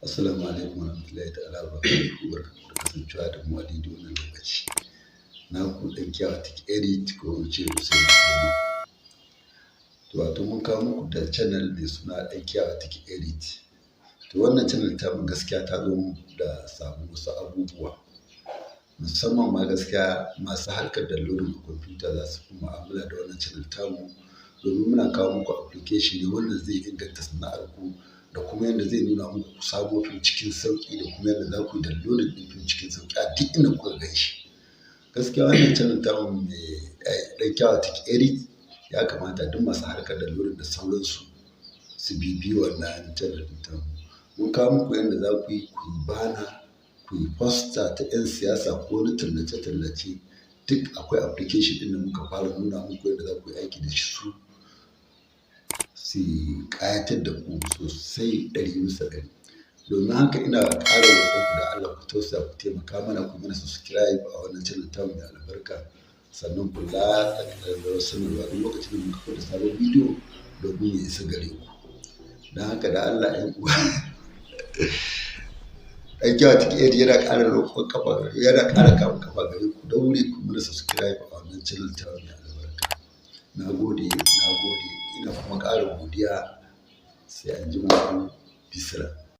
Assalamu alaikum warahmatullahi ta'ala wabarakatuhu. Barkanku da kasancewa da mu a daidai wannan lokaci. Na ku ɗan kyawa Tech Edit ko in ce Hussein Suleiman. To wato mun kawo muku da channel mai suna ɗan kyawa Tech Edit. To wannan channel tamu gaskiya ta zo da sabon wasu abubuwa. Musamman ma gaskiya masu harkar downloading a kwamfuta za su fi mu'amala da wannan channel tamu, domin muna kawo muku application ne wanda zai inganta sana'ar ku, da kuma yadda zai nuna muku ku samo fim cikin sauƙi, da kuma yadda za ku yi downloading ɗin fim cikin sauƙi a duk inda kuka gan shi. Gaskiya wannan channel tamu mai ɗan kyawa Tech Edit ya kamata duk masu harkar downloading da sauransu su bibiyi wannan channel ɗin tamu. Mun kawo muku yadda za ku yi banner, ku yi poster ta 'yan siyasa ko wani tallace-tallace. Duk akwai application ɗin da muka fara nuna muku yadda za ku yi aiki da su, su ƙayatar da ku sosai 100%. Domin haka ina ƙara roƙon ku da Allah ku tausaya, ku taimaka mana, ku mana subscribe a wannan channel tamu mai albarka, sannan ku latsa ƙararrawar sanarwa duk lokacin da muka fidda sabon bidiyo domin ya isa gare ku. Don haka da Allah 'yan uwa, ɗan kyawa Tech Edit yana ƙara roƙon ƙafa, yana ƙara kamun ƙafa gare ku, daure ku mana subscribe a wannan channel tamu mai albarka. Na gode, na gode, ina kuma ƙara godiya. Sai an jima ku, bisalam.